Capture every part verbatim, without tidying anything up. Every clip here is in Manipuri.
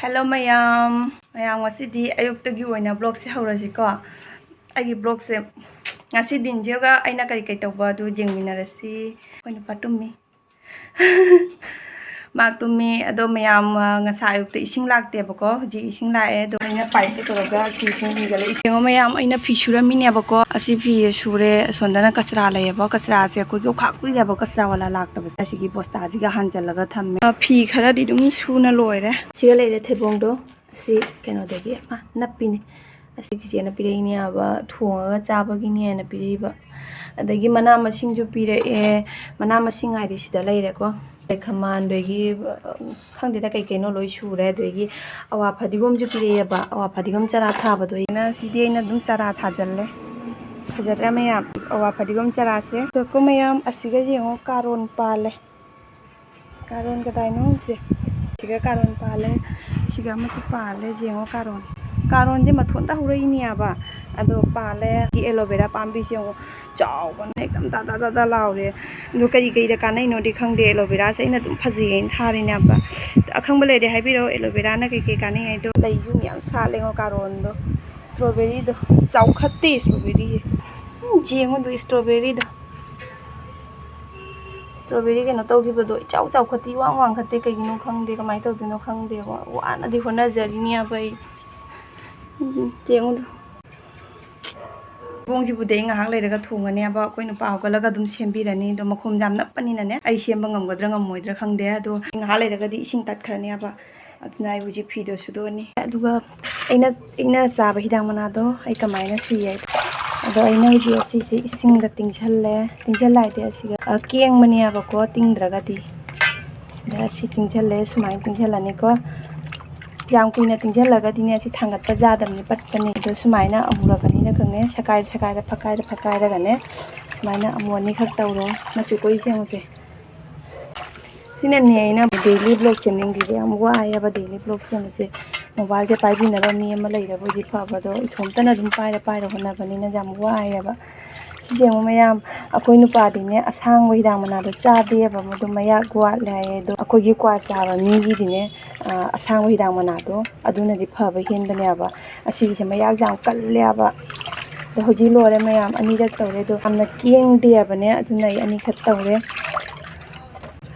Hello ꯃꯌꯥꯝ, ꯃꯌꯥꯝ ꯉꯁꯤꯗꯤ ꯑꯌꯨꯛꯇꯒꯤ ꯑꯣꯏꯅ vlogꯁꯦ ꯍꯧꯔꯁꯤꯀꯣ꯫ ꯑꯩꯒꯤ vlogꯁꯦ ꯉꯁꯤ ꯗꯤꯟꯖꯤꯒ ꯑꯩꯅ ꯀꯔꯤ ꯀꯔꯤ ꯇꯧꯕ ꯑꯗꯨ ꯌꯦꯡꯃꯤꯟꯅꯔꯁꯤ꯫ ꯑꯩꯈꯣꯏ ꯅꯨꯄꯥ ꯇꯨꯝꯃꯤ꯫ ꯃꯥ ꯇꯨꯝꯃꯤ꯫ ꯑꯗꯣ ꯃꯌꯥꯝ, ꯑ, ꯉꯁꯥꯏ ꯑꯌꯨꯛꯇ ꯏꯁꯤꯡ ꯂꯥꯛꯇꯦꯕꯀꯣ, ꯍꯧꯖꯤꯛ ꯏꯁꯤꯡ ꯂꯥꯛꯑꯦ꯫ ꯑꯗꯣ ꯑꯩꯅ ꯄꯥꯏꯞꯇ ꯇꯧꯔꯒ ꯁꯤ ꯏꯁꯤꯡ ꯆꯤꯡꯁꯤꯜꯂꯦ꯫ ꯌꯦꯡꯉꯣ ꯃꯌꯥꯝ, ꯑꯩꯅ ꯐꯤ ꯁꯨꯔꯝꯃꯤꯅꯦꯕꯀꯣ꯫ ꯑꯁꯤ ꯐꯤꯁꯦ ꯁꯨꯔꯦ꯫ ꯑꯁꯣꯝꯗꯅ ꯀꯆꯔꯥ ꯂꯩꯌꯦꯕ꯫ ꯀꯆꯔꯥꯁꯦ ꯑꯩꯈꯣꯏꯒꯤ ꯑꯣꯈꯥꯛ ꯀꯨꯏꯔꯦꯕ ꯀꯆꯔꯥ ꯋꯥꯂꯥ ꯂꯥꯛꯇꯕꯁꯦ꯫ ꯑꯁꯤꯒꯤ ꯕꯣꯁꯇꯥꯁꯤꯒ ꯍꯥꯟꯖꯜꯂꯒ ꯊꯝꯃꯦ꯫ ꯑ, ꯐꯤ ꯈꯔꯗꯤ ꯑꯗꯨꯝ ꯁꯨꯅ ꯂꯣꯏꯔꯦ꯫ ꯁꯤꯒ ꯂꯩꯔꯦ ꯊꯩꯕꯣꯡꯗꯣ꯫ ꯑꯁꯤ ꯀꯩꯅꯣꯗꯒꯤ ꯑꯃ ꯅꯞꯄꯤꯅꯦ꯫ ꯑꯁꯤ ꯆꯤꯆꯦꯅ ꯄꯤꯔꯛꯏꯅꯦ ꯍꯥꯏꯕ, ꯊꯣꯡꯉꯒ ꯆꯥꯕꯒꯤꯅꯦꯅ ꯄꯤꯔꯛꯏꯕ꯫ ꯑꯗꯒꯤ ꯃꯅꯥ ꯃꯁꯤꯡꯁꯨ ꯄꯤꯔꯛꯑꯦ꯫ ꯃꯅꯥ ꯃꯁꯤꯡ ꯍꯥꯏꯗꯤ ꯁꯤꯗ ꯂꯩꯔꯦꯀꯣ꯫ ꯈꯃꯥꯟꯗꯒꯤ, ꯈꯪꯗꯦꯗ, ꯀꯩ ꯀꯩꯅꯣ ꯂꯣꯏ ꯁꯨꯔꯦ꯫ ꯑꯗꯒꯤ ꯑꯋꯥ ꯐꯗꯤꯒꯣꯝꯁꯨ ꯄꯤꯔꯛꯑꯦꯕ, ꯑꯋꯥ ꯐꯗꯤꯒꯣꯝ ꯆꯔꯥ ꯊꯥꯕꯗꯣ ꯑꯩꯅ꯫ ꯁꯤꯗꯤ ꯑꯩꯅ ꯑꯗꯨꯝ ꯆꯔꯥ ꯊꯥꯖꯜꯂꯦ꯫ ꯐꯖꯗ꯭ꯔꯥ ꯃꯌꯥꯝ? ꯑꯋꯥ ꯐꯗꯤꯒꯣꯝ ꯆꯔꯥꯁꯦ꯫ ꯉꯥꯏꯈꯣ ꯃꯌꯥꯝ, ꯑꯁꯤꯒ ꯌꯦꯡꯉꯣ, ꯀꯥꯔꯣꯟ ꯄꯥꯜꯂꯦ꯫ ꯀꯥꯔꯣꯟ ꯀꯗꯥꯏꯅꯣ ꯁꯦ? ꯁꯤꯒ ꯀꯥꯔꯣꯟ ꯄꯥꯜꯂꯦ, ꯁꯤꯒ ꯑꯃꯁꯨ ꯄꯥꯜꯂꯦ꯫ ꯌꯦꯡꯉꯣ ꯀꯥꯔꯣꯟ, ꯀꯥꯔꯣꯟꯁꯦ ꯃꯊꯣꯟꯇ ꯍꯧꯔꯛꯏꯅꯦꯕ꯫ ꯑꯗꯣ ꯄꯥꯜꯂꯦ꯫ ꯑꯦꯂꯣꯕꯦꯔꯥ ꯄꯥꯝꯕꯤꯁꯦ ꯌꯦꯡꯉꯣ, ꯆꯥꯎꯕꯅ ꯑꯦꯛꯗꯝ ꯇꯥ ꯇꯥ ꯇꯥ ꯇꯥ ꯂꯥꯎꯔꯦ꯫ ꯑꯗꯣ ꯀꯔꯤ ꯀꯔꯤꯗ ꯀꯥꯟꯅꯩꯅꯣꯗꯤ ꯈꯪꯗꯦ, ꯑꯦꯂꯣꯕꯦꯔꯥꯁꯦ ꯑꯩꯅ ꯑꯗꯨꯝ ꯐꯖꯩꯌꯦꯅ ꯊꯥꯔꯤꯅꯦꯕ꯫ ꯑꯈꯪꯕ ꯂꯩꯔꯗꯤ ꯍꯥꯏꯕꯤꯔꯛꯑꯣ, ꯑꯦꯂꯣꯕꯦꯔꯥꯅ ꯀꯩ ꯀꯩ ꯀꯥꯟꯅꯩ ꯍꯥꯏꯗꯣ꯫ ꯂꯩꯁꯨ ꯃꯌꯥꯝ ꯁꯥꯠꯂꯦꯉꯣ ꯀꯥꯔꯣꯟꯗꯣ꯫ ꯏꯁꯇ꯭ꯔꯣꯕꯦꯔꯤꯗꯣ ꯆꯥꯎꯈꯠꯇꯦ, ꯏꯁꯇ꯭ꯔꯣꯕꯦꯔꯤ꯫ ꯎꯝ, ꯌꯦꯡꯉꯨꯗꯣ ꯏꯁꯇ꯭ꯔꯣꯕꯦꯔꯤꯗꯣ꯫ ꯏꯁꯇ꯭ꯔꯣꯕꯦꯔꯤ ꯀꯩꯅꯣ ꯇꯧꯈꯤꯕꯗꯣ ꯏꯆꯥꯎ ꯆꯥꯎꯈꯠꯇꯦ, ꯏꯋꯥꯡ ꯋꯥꯡꯈꯠꯇꯦ, ꯀꯩꯒꯤꯅꯣ ꯈꯪꯗꯦ, ꯀꯃꯥꯏꯅ ꯇꯧꯗꯣꯏꯅꯣ ꯈꯪꯗꯦ꯫ ꯋꯥ-, ꯋꯥꯅꯗꯤ ꯍꯣꯠꯅꯖꯔꯤꯅꯦꯕ ꯑꯩ꯫ ꯎꯝ, ꯌꯦꯡꯉꯨꯗꯣ꯫ ꯊꯩꯕꯣꯡꯁꯤꯕꯨꯗꯤ ꯑꯩ ꯉꯥꯏꯍꯥꯛ ꯂꯩꯔꯒ ꯊꯣꯡꯉꯅꯦꯕ꯫ ꯑꯩꯈꯣꯏ ꯅꯨꯄꯥ ꯍꯧꯒꯠꯂꯒ ꯑꯗꯨꯝ ꯁꯦꯝꯕꯤꯔꯅꯤ꯫ ꯑꯗꯣ ꯃꯈꯣꯝꯁꯦ ꯌꯥꯝ ꯅꯞꯄꯅꯤꯅꯅꯦ, ꯑꯩ ꯁꯦꯝꯕ ꯉꯝꯒꯗ꯭ꯔꯥ ꯉꯝꯃꯣꯏꯗ꯭ꯔꯥ ꯈꯪꯗꯦ꯫ ꯑꯗꯣ ꯉꯥꯏꯍꯥꯛ ꯂꯩꯔꯒꯗꯤ ꯏꯁꯤꯡ ꯇꯠꯈ꯭ꯔꯅꯦꯕ꯫ ꯑꯗꯨꯅ ꯑꯩ ꯍꯧꯖꯤꯛ ꯐꯤꯗꯣ ꯁꯨꯗꯣꯛꯑꯅꯤ꯫ ꯑꯗꯨꯒ ꯑꯩꯅ, ꯑꯩꯅ ꯆꯥꯕ ꯍꯤꯗꯥꯛ ꯃꯅꯥꯗꯣ ꯑꯩ ꯀꯃꯥꯏꯅ ꯁꯨꯏ ꯍꯥꯏ, ꯑꯗꯣ ꯑꯩꯅ ꯍꯧꯖꯤꯛ ꯑꯁꯤꯁꯦ ꯏꯁꯤꯡꯗ ꯇꯤꯡꯁꯜꯂꯦ꯫ ꯇꯤꯡꯁꯜꯂꯦ ꯍꯥꯏꯗꯤ ꯑꯁꯤꯒ, ꯑ, ꯀꯦꯡꯕꯅꯦꯕꯀꯣ, ꯇꯤꯡꯗ꯭ꯔꯒꯗꯤ꯫ ꯑꯗ ꯑꯁꯤ ꯇꯤꯡꯁꯜꯂꯦ, ꯁꯨꯃꯥꯏꯅ ꯇꯤꯡꯁꯜꯂꯅꯤꯀꯣ꯫ ꯌꯥꯝ ꯀꯨꯏꯅ ꯇꯤꯡꯁꯜꯂꯒꯗꯤꯅꯦ, ꯑꯁꯤ ꯊꯥꯡꯒꯠꯄ ꯌꯥꯗꯕꯅꯤ, ꯄꯠꯄꯅꯤ꯫ ꯑꯗꯣ ꯁꯨꯃꯥꯏꯅ ꯑꯃꯨꯔꯛ ꯑꯅꯤꯔꯛ ꯈꯛꯅꯦ ꯁꯦꯒꯥꯏꯔ, ꯁꯦꯒꯥꯏꯔ, ꯐꯛꯀꯥꯏꯔ, ꯐꯛꯀꯥꯏꯔꯒꯅꯦ, ꯁꯨꯃꯥꯏꯅ ꯑꯃꯨꯛ ꯑꯅꯤꯈꯛ ꯇꯧꯔꯣ꯫ ꯃꯆꯨ ꯀꯣꯏꯁꯦ ꯌꯦꯡꯉꯨꯁꯦ꯫ ꯁꯤꯅꯅꯦ ꯑꯩꯅ daily vlog ꯁꯦꯝꯅꯤꯡꯗ꯭ꯔꯤꯁꯦ, ꯌꯥꯝ ꯋꯥꯏꯌꯦꯕ daily vlog ꯁꯦꯝꯕꯁꯦ꯫ Mobileꯁꯦ ꯄꯥꯏꯕꯤꯅꯕ ꯃꯤ ꯑꯃ ꯂꯩꯔꯕꯨꯗꯤ ꯐꯕ, ꯑꯗꯣ ꯏꯊꯣꯝꯇꯅ ꯑꯗꯨꯝ ꯄꯥꯏꯔ ꯄꯥꯏꯔ ꯍꯣꯠꯅꯕꯅꯤꯅ ꯌꯥꯝ ꯋꯥꯏꯌꯦꯕ꯫ ꯌꯦꯡꯉꯨ ꯃꯌꯥꯝ, ꯑꯩꯈꯣꯏ ꯅꯨꯄꯥꯗꯤꯅꯦ ꯑꯁꯥꯡꯕ ꯍꯤꯗꯥꯛ ꯃꯅꯥꯗꯣ ꯆꯥꯗꯦꯕ, ꯃꯗꯨ ꯃꯌꯥꯛ ꯋꯥꯠꯂꯦ ꯍꯥꯏꯌꯦ꯫ ꯑꯗꯣ ꯑꯩꯈꯣꯏꯒꯤ ꯀ꯭ꯋꯥ ꯆꯥꯕ ꯃꯤꯒꯤꯗꯤꯅꯦ, ꯑ, ꯑꯁꯥꯡꯕ ꯍꯤꯗꯥꯛ ꯃꯅꯥꯗꯣ ꯑꯗꯨꯅꯗꯤ ꯐꯕ ꯍꯦꯟꯕꯅꯦꯕ꯫ ꯑꯁꯤꯒꯤꯁꯦ ꯃꯌꯥꯛꯁꯦ ꯌꯥꯝ ꯀꯜꯂꯦꯕ꯫ ꯑꯗꯣ ꯍꯧꯖꯤꯛ ꯂꯣꯏꯔꯦ ꯃꯌꯥꯝ, ꯑꯅꯤꯔꯛ ꯇꯧꯔꯦ꯫ ꯑꯗꯣ ꯌꯥꯝꯅ ꯀꯦꯡꯗꯦꯕꯅꯦ, ꯑꯗꯨꯅ ꯑꯩ ꯑꯅꯤꯈꯛ ꯇꯧꯔꯦ꯫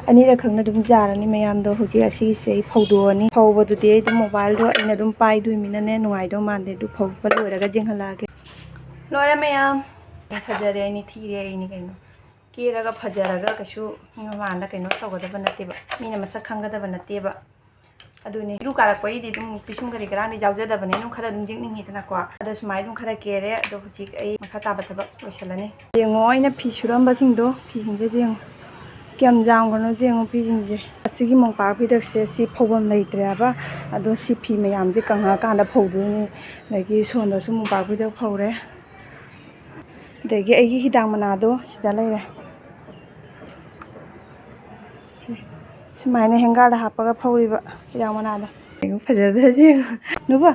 ꯑꯅꯤꯔꯛ ꯈꯛꯅ ꯑꯗꯨꯝ ꯌꯥꯔꯅꯤ ꯃꯌꯥꯝꯗꯣ꯫ ꯍꯧꯖꯤꯛ ꯑꯁꯤꯒꯤꯁꯦ ꯑꯩ ꯐꯧꯗꯣꯛꯑꯅꯤ꯫ ꯐꯧꯕꯗꯨꯗꯤ ꯑꯩ ꯑꯗꯨꯝ ꯃꯣꯕꯥꯏꯜꯗꯣ ꯑꯩꯅ ꯑꯗꯨꯝ ꯄꯥꯏꯗꯣꯏꯃꯤꯅꯅꯦ ꯅꯨꯡꯉꯥꯏꯗꯧ ꯃꯥꯟꯗꯦ꯫ ꯑꯗꯨ ꯐꯧꯕ ꯂꯣꯏꯔꯒ ꯌꯦꯡꯍꯜꯂꯛꯑꯒꯦ꯫ ꯂꯣꯏꯔꯦ ꯃꯌꯥꯝ꯫ ꯐꯖꯔꯦ, ꯑꯩꯅꯤ ꯊꯤꯔꯦ, ꯑꯩꯅꯤ ꯀꯩꯅꯣ꯫ ꯀꯦꯔꯒ ꯐꯖꯔꯒ ꯀꯩꯁꯨ ꯃꯤ ꯃꯃꯥꯡꯗ ꯀꯩꯅꯣ ꯇꯧꯒꯗꯕ ꯅꯠꯇꯦꯕ, ꯃꯤꯅ ꯃꯁꯛ ꯈꯪꯒꯗꯕ ꯅꯠꯇꯦꯕ꯫ ꯑꯗꯨꯅꯤ, ꯏꯔꯨ ꯀꯥꯔꯛꯄꯒꯤꯗꯤ ꯑꯗꯨꯝ ꯄꯤꯁꯨꯝ ꯀꯔꯤ ꯀꯔꯥꯡꯗꯤ ꯌꯥꯎꯖꯗꯕꯅꯤ, ꯑꯗꯨꯝ ꯈꯔ ꯑꯗꯨꯝ ꯌꯦꯡꯅꯤꯡꯉꯤꯗꯅꯀꯣ꯫ ꯑꯗꯣ ꯁꯨꯃꯥꯏꯅ ꯑꯗꯨꯝ ꯈꯔ ꯀꯦꯔꯦ꯫ ꯑꯗꯣ ꯍꯧꯖꯤꯛ ꯑꯩ ꯃꯈꯥ ꯇꯥꯕ ꯊꯕꯛ ꯂꯣꯏꯁꯤꯜꯂꯅꯤ꯫ ꯌꯦꯡꯉꯣ, ꯑꯩꯅ ꯐꯤ ꯁꯨꯔꯝꯕꯁꯤꯡꯗꯣ, ꯐꯤꯁꯤꯡꯁꯦ ꯌꯦꯡꯉꯣ, ꯀꯌꯥꯝ ꯌꯥꯝꯈ꯭ꯔꯅꯣ ꯌꯦꯡꯉꯣ ꯐꯤꯁꯤꯡꯁꯦ꯫ ꯑꯁꯤꯒꯤ ꯃꯣꯝꯄꯥꯛ ꯐꯤꯗꯛꯁꯦ ꯁꯤ ꯐꯧꯐꯝ ꯂꯩꯇ꯭ꯔꯦ ꯍꯥꯏꯕ꯫ ꯑꯗꯣ ꯁꯤ ꯐꯤ ꯃꯌꯥꯝꯁꯦ ꯀꯪꯉꯛꯑꯀꯥꯟꯗ ꯐꯧꯗꯣꯏꯅꯤ꯫ ꯑꯗꯒꯤ ꯁꯣꯝꯗꯁꯨ ꯃꯣꯝꯄꯥꯛ ꯐꯤꯗꯛ ꯐꯧꯔꯦ꯫ ꯑꯗꯒꯤ ꯑꯩꯒꯤ ꯍꯤꯗꯥꯛ ꯃꯅꯥꯗꯣ ꯁꯤꯗ ꯂꯩꯔꯦ꯫ ꯁꯤ ꯁꯨꯃꯥꯏꯅ ꯍꯦꯡꯒꯔꯗ ꯍꯥꯞꯄꯒ ꯐꯧꯔꯤꯕ ꯍꯤꯗꯥꯛ ꯃꯅꯥꯗꯣ꯫ ꯌꯦꯡꯉꯨ, ꯐꯖꯗ꯭ꯔꯗꯤ ꯌꯦꯡꯉꯨ꯫ ꯅꯨꯕꯣ?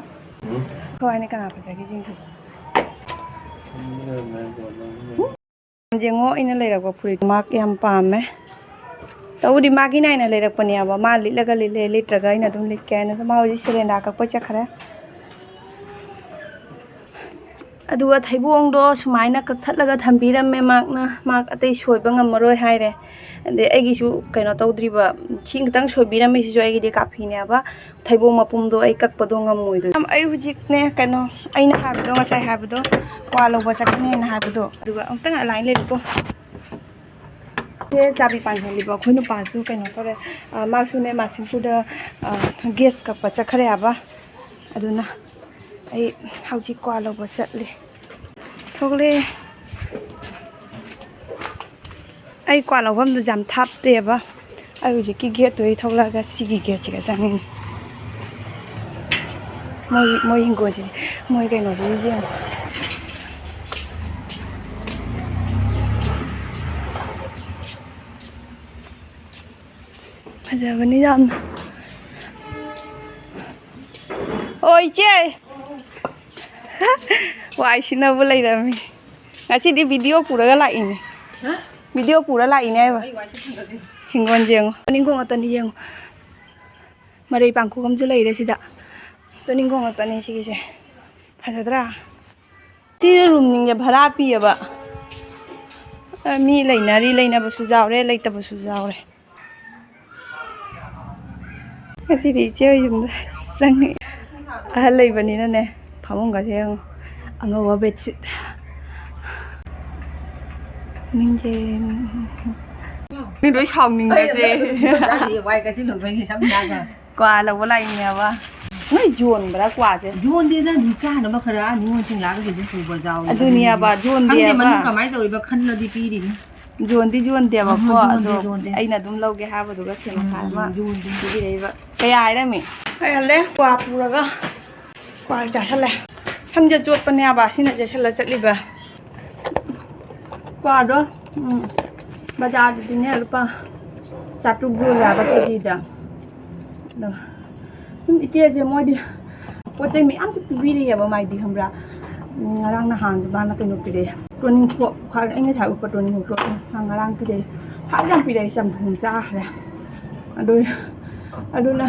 ꯎꯝ? ꯀꯃꯥꯏꯅ ꯀꯅꯥ ꯐꯖꯒꯦ ꯌꯦꯡꯁꯤ꯫ ꯌꯦꯡꯉꯣ, ꯑꯩꯅ ꯂꯩꯔꯛꯄ ꯐꯨꯔꯤꯠ ꯃꯥꯛ ꯌꯥꯝ ꯄꯥꯝꯃꯦ꯫ ꯇꯧꯕꯗꯤ ꯃꯥꯒꯤ ꯅꯥꯏꯅ ꯂꯩꯔꯛꯄꯅꯦꯕ꯫ ꯃꯥ ꯂꯤꯠꯂꯒ ꯂꯤꯠꯂꯦ, ꯂꯤꯠꯇ꯭ꯔꯒ ꯑꯩꯅ ꯑꯗꯨꯝ ꯂꯤꯠꯀꯦ ꯍꯥꯏꯅ꯫ ꯑꯗꯣ ꯃꯥ ꯍꯧꯖꯤꯛ ꯁꯦꯂꯦꯟꯗꯥ ꯀꯛꯄ ꯆꯠꯈ꯭ꯔꯦ꯫ ꯑꯗꯨꯒ ꯊꯩꯕꯣꯡꯗꯣ ꯁꯨꯃꯥꯏꯅ ꯀꯛꯊꯠꯂꯒ ꯊꯝꯕꯤꯔꯝꯃꯦ ꯃꯥꯛꯅ꯫ ꯃꯥꯛ ꯑꯇꯩ ꯁꯣꯏꯕ ꯉꯝꯃꯔꯣꯏ ꯍꯥꯏꯔꯦ꯫ ꯑꯗꯩ ꯑꯩꯒꯤꯁꯨ ꯀꯩꯅꯣ ꯇꯧꯗ꯭ꯔꯤꯕ, ꯁꯤ ꯈꯤꯇꯪ ꯁꯣꯏꯕꯤꯔꯝꯃꯤꯁꯤꯁꯨ ꯑꯩꯒꯤꯗꯤ ꯀꯥꯐꯤꯅꯦꯕ꯫ ꯊꯩꯕꯣꯡ ꯃꯄꯨꯝꯗꯣ ꯑꯩ ꯀꯛꯄꯗꯣ ꯉꯝꯃꯣꯏꯗꯣꯏꯅꯦ꯫ ꯑꯩ ꯍꯧꯖꯤꯛꯅꯦ, ꯀꯩꯅꯣ, ꯑꯩꯅ ꯍꯥꯏꯕꯗꯣ, ꯉꯁꯥꯏ ꯍꯥꯏꯕꯗꯣ, ꯀ꯭ꯋꯥ ꯂꯧꯕ ꯆꯠꯀꯅꯤꯅ ꯍꯥꯏꯕꯗꯣ, ꯑꯗꯨꯒ ꯑꯃꯨꯛꯇꯪ ꯑꯂꯥꯏꯟ ꯂꯩꯔꯨꯀꯣ꯫ ꯁꯦ ꯆꯥꯕꯤ ꯄꯥꯟꯁꯤꯜꯂꯤꯕ ꯑꯩꯈꯣꯏ ꯅꯨꯄꯥꯁꯨ ꯀꯩꯅꯣ ꯇꯧꯔꯦ, ꯑ, ꯃꯥꯁꯨꯅꯦ ꯃꯥꯁꯤꯡꯄꯨꯔꯗ, ꯑ, ꯒꯦꯁ ꯀꯛꯄ ꯆꯠꯈ꯭ꯔꯦ ꯍꯥꯏꯕ꯫ ꯑꯗꯨꯅ ꯑꯩ ꯍꯧꯖꯤꯛ ꯀ꯭ꯋꯥ ꯂꯧꯕ ꯆꯠꯂꯤ꯫ ꯊꯣꯛꯂꯛꯑꯦ꯫ ꯑꯩ ꯀ꯭ꯋꯥ ꯂꯧꯐꯝꯗꯨꯁꯨ ꯌꯥꯝ ꯊꯥꯞꯇꯦꯕ꯫ ꯑꯩ ꯍꯧꯖꯤꯛꯀꯤ ꯒꯦꯠꯇꯨꯗꯒꯤ ꯊꯣꯛꯂꯛꯑꯒ ꯁꯤꯒꯤ ꯒꯦꯠꯁꯤꯒ ꯆꯪꯉꯤꯅꯤ꯫ ꯃꯣꯏ, ꯃꯣꯏ ꯍꯤꯡꯒꯣꯜꯁꯤꯗꯤ, ꯃꯣꯏ ꯀꯩꯅꯣꯁꯤꯗꯤ ꯌꯦꯡꯉꯣ꯫ ꯐꯖꯕꯅꯤ ꯌꯥꯝꯅ꯫ ꯑꯣ, ꯏꯆꯦ! ꯋꯥꯏ ꯁꯤꯠꯅꯕ ꯂꯩꯔꯝꯃꯤ꯫ ꯉꯁꯤꯗꯤ ꯚꯤꯗꯤꯑꯣ ꯄꯨꯔꯒ ꯂꯥꯛꯏꯅꯦ꯫ ꯚꯤꯗꯤꯑꯣ ꯄꯨꯔ ꯂꯥꯛꯏꯅꯦ ꯍꯥꯏꯕ꯫ ꯍꯤꯡꯒꯣꯜꯁꯦ ꯌꯦꯡꯉꯣ, ꯇꯣꯅꯤꯡꯈꯣꯛ ꯉꯥꯛꯇꯅꯤ ꯌꯦꯡꯉꯣ꯫ ꯃꯔꯩ ꯄꯥꯡꯈꯣꯛ ꯑꯃꯁꯨ ꯂꯩꯔꯦ ꯁꯤꯗ꯫ ꯇꯣꯅꯤꯡꯈꯣꯛ ꯉꯥꯛꯇꯅꯤ ꯁꯤꯒꯤꯁꯦ꯫ ꯐꯖꯗ꯭ꯔꯥ? ꯁꯤ ꯔꯨꯝꯁꯤꯡꯁꯦ ꯚꯔꯥ ꯄꯤꯌꯦꯕ꯫ ꯃꯤ ꯂꯩꯅꯔꯤ, ꯂꯩꯅꯕꯁꯨ ꯌꯥꯎꯔꯦ, ꯂꯩꯇꯕꯁꯨ ꯌꯥꯎꯔꯦ꯫ ꯉꯁꯤꯗꯤ ꯏꯆꯦ ꯍꯣꯏ ꯌꯨꯝꯗ ꯆꯪꯉꯛꯑꯦ꯫ ꯑꯍꯜ ꯂꯩꯕꯅꯤꯅꯅꯦ, ꯐꯃꯨꯡꯒꯁꯦ ꯌꯦꯡꯉꯣ, ꯑꯉꯧꯕ ꯕꯦꯠꯁꯤꯠ꯫ ꯃꯤꯡꯁꯦ, ꯃꯤ ꯂꯣꯏ ꯁꯥꯎꯅꯤꯡꯕꯁꯦ꯫ ꯋꯥꯏ ꯀꯩꯁꯨ ꯂꯨꯕꯩꯅꯤ ꯁꯝ ꯌꯥꯒ꯫ ꯀ꯭ꯋꯥ ꯂꯧꯕ ꯂꯥꯛꯏꯅꯦꯕ꯫ ꯅꯣꯏ ꯌꯣꯟꯕ꯭ꯔꯥ ꯀ꯭ꯋꯥꯁꯦ? ꯌꯣꯟꯗꯦꯗ, ꯑꯗꯨꯝ ꯆꯥꯅꯕ ꯈꯔ ꯅꯤꯉꯣꯜ ꯆꯤꯡꯂꯥꯒ ꯑꯗꯨꯝ ꯄꯨꯕ ꯌꯥꯎꯋꯦ꯫ ꯑꯗꯨꯅꯦꯕ, ꯈꯪꯗꯦ ꯌꯣꯟꯗꯦꯕ꯫ ꯃꯅꯨꯡ ꯀꯃꯥꯏꯅ ꯇꯧꯔꯤꯕ ꯈꯜꯂꯗꯤ ꯄꯤꯔꯤꯅꯤ꯫ ꯌꯣꯟꯗꯤ ꯌꯣꯟꯗꯦꯕꯀꯣ, ꯑꯍꯣꯏ, ꯌꯣꯟꯗꯦ, ꯑꯗꯣ ꯌꯣꯟꯗꯦ꯫ ꯑꯩꯅ ꯑꯗꯨꯝ ꯂꯧꯒꯦ ꯍꯥꯏꯕꯗꯨꯒ ꯁꯦꯝꯃꯀꯥꯟ ꯎꯝ, ꯑꯃ ꯌꯣꯟꯗꯦ꯫ ꯄꯤꯕꯤꯔꯛꯏꯕ꯫ ꯀꯌꯥ ꯍꯥꯏꯔꯝꯃꯤ? ꯍꯜꯂꯦ, ꯀ꯭ꯋꯥ ꯄꯨꯔꯒ ꯀ꯭ꯋꯥ ꯆꯥꯁꯜꯂꯦ꯫ ꯁꯝꯁꯦ ꯆꯣꯠꯄꯅꯦꯕ, ꯁꯤꯅ ꯆꯦꯠꯁꯜꯂ ꯆꯠꯂꯤꯕ꯫ ꯀ꯭ꯋꯥꯗꯣ, ꯎꯝ, ꯕꯖꯥꯔꯗꯗꯤꯅꯦ ꯂꯨꯄꯥ ꯆꯥꯇ꯭ꯔꯨꯛ ꯌꯣꯜꯂꯦꯕ ꯀꯦꯖꯤꯗ꯫ ꯑꯗꯣ ꯁꯨꯝ ꯏꯆꯦꯁꯦ ꯃꯣꯏꯗꯤ ꯄꯣꯠ ꯆꯩ ꯃꯌꯥꯝꯁꯨ ꯄꯤꯕꯤꯔꯛꯑꯦꯕ ꯃꯥꯏꯗꯤ, ꯈꯪꯕ꯭ꯔꯥ? ꯎꯝ, ꯉꯔꯥꯡ ꯅꯍꯥꯟꯁꯨ ꯃꯥꯅ ꯀꯩꯅꯣ ꯄꯤꯔꯛꯑꯦ, ꯇꯣꯅꯤꯡꯈꯣꯛ, ꯈ꯭ꯋꯥꯏ ꯑꯩ ꯉꯁꯥꯏ ꯎꯠꯄ ꯇꯣꯅꯤꯡꯈꯣꯛꯇꯣ ꯃꯥ ꯉꯔꯥꯡ ꯄꯤꯔꯛꯑꯦ꯫ ꯐꯥꯕ ꯌꯥꯝ ꯄꯤꯔꯛꯑꯦ, ꯆꯝꯊꯣꯡ ꯆꯥꯈ꯭ꯔꯦ꯫ ꯑꯗꯨ, ꯑꯗꯨꯅ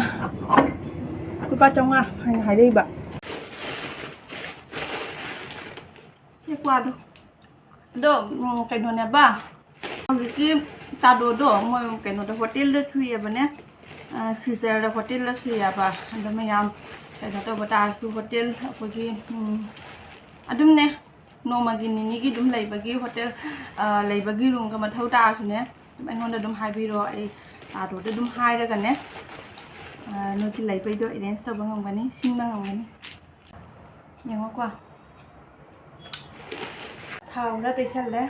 ꯂꯨꯄꯥ ꯆꯥꯝꯃꯉꯥ ꯍꯥꯏꯅ ꯍꯥꯏꯔꯛꯏꯕ꯫ ꯁꯤ ꯀ꯭ꯋꯥꯗꯣ꯫ ꯑꯗꯣ, ꯎꯝ, ꯀꯩꯅꯣꯅꯦꯕ, ꯍꯧꯖꯤꯛꯀꯤ ꯇꯥꯗꯣꯗꯣ ꯃꯣꯏ ꯀꯩꯅꯣꯗ ꯍꯣꯇꯦꯜꯗ ꯁꯨꯏꯌꯦꯕꯅꯦ, ꯑ, ꯁꯤꯜꯆꯔꯗ ꯍꯣꯇꯦꯜꯗ ꯁꯨꯏꯌꯦꯕ꯫ ꯑꯗꯣ ꯃꯌꯥꯝ ꯀꯩꯅꯣ ꯇꯧꯕ ꯇꯥꯔꯁꯨ ꯍꯣꯇꯦꯜ ꯑꯩꯈꯣꯏꯒꯤ, ꯎꯝ, ꯑꯗꯨꯝꯅꯦ, ꯅꯣꯡꯃꯒꯤ ꯅꯤꯅꯤꯒꯤ ꯑꯗꯨꯝ ꯂꯩꯕꯒꯤ ꯍꯣꯇꯦꯜ, ꯑ, ꯂꯩꯕꯒꯤ ꯔꯨꯝꯒ ꯃꯊꯧ ꯇꯥꯔꯁꯨꯅꯦ, ꯑꯗꯨꯝ ꯑꯩꯉꯣꯟꯗ ꯑꯗꯨꯝ ꯍꯥꯏꯕꯤꯔꯣ, ꯑꯩ ꯇꯥꯗꯣꯗ ꯑꯗꯨꯝ ꯍꯥꯏꯔꯒꯅꯦ, ꯑ, ꯅꯣꯏꯒꯤ ꯂꯩꯕꯩꯗꯣ ꯑꯦꯔꯦꯟꯖ ꯇꯧꯕ ꯉꯝꯒꯅꯤ, ꯁꯤꯟꯕ ꯉꯝꯒꯅꯤ꯫ ꯌꯦꯡꯉꯣꯀꯣ꯫ ꯊꯥꯎ ꯈꯔ ꯇꯩꯁꯜꯂꯦ꯫